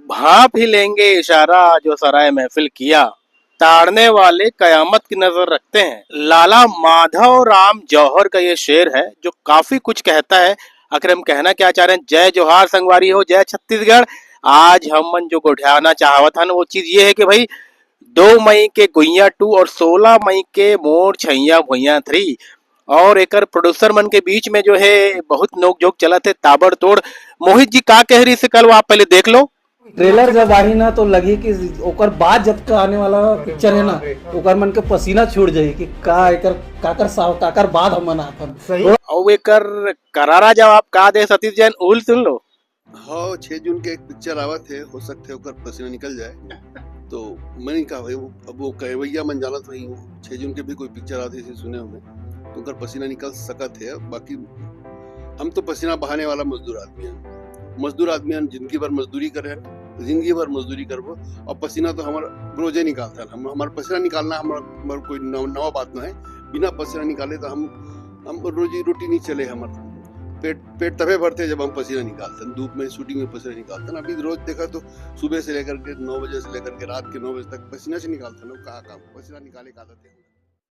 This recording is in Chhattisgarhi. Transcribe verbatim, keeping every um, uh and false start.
भांप ही लेंगे इशारा जो सराय महफिल किया। ताड़ने वाले कयामत की नजर रखते हैं। लाला माधव राम जौहर का ये शेर है जो काफी कुछ कहता है। आखिर हम कहना क्या चाह रहे हैं? जय जोहार संगवारी हो, जय छत्तीसगढ़। आज हम मन जो गोठियाना चाहवत हन वो चीज ये है कि भाई दो मई के गुइया टू और सोलह मई के मोर छैया भुइया थ्री और एकर प्रोड्यूसर मन के बीच में जो है बहुत नोकझोंक चलत है, ताबड़तोड़। मोहित जी का कह रही से कल वो आप पहले देख लो। ट्रेलर जब आही ना तो लगी कि ओकर बाद जतका आने वाला पिक्चर है ना, ओकर मन के पसीना छूट जाई कि का एकर काकर साव काकर बाद हमन आथन। सही। और एकर करारा जवाब का दे सतीश जैन, उल सुन लो। हाँ, छह जून के एक पिक्चर आवत है, हो सकते है ओकर पसीना निकल जाए। तो मैंने कहा भाई, वो, अब वो कहवैया मन जानत वही हो, छह जून के भी कोई पिक्चर आते से सुने होंगे, तो ओकर पसीना निकल सकत है। बाकी हम तो पसीना बहाने वाला मजदूर आदमी हैं, मजदूर आदमी हैं, जिंदगी भर मजदूरी करे हैं, जिंदगी भर मजदूरी करबो। और पसीना तो हमारा रोजे निकालता है, हम हमारा पसीना निकालना हमारा, हमारा कोई नव, नवा बात ना है। बिना पसीना निकाले तो हम हम रोजी रोटी नहीं चले हमारा। पेट पेट तबे भरते जब हम पसीना निकालते हैं, धूप में शूटिंग में पसीना निकालते हैं। अभी रोज देखा तो सुबह से लेकर के नौ बजे से लेकर के रात के नौ बजे तक पसीना से निकालते हैं। लोग कहाँ काम पसीना निकाले का आदत है।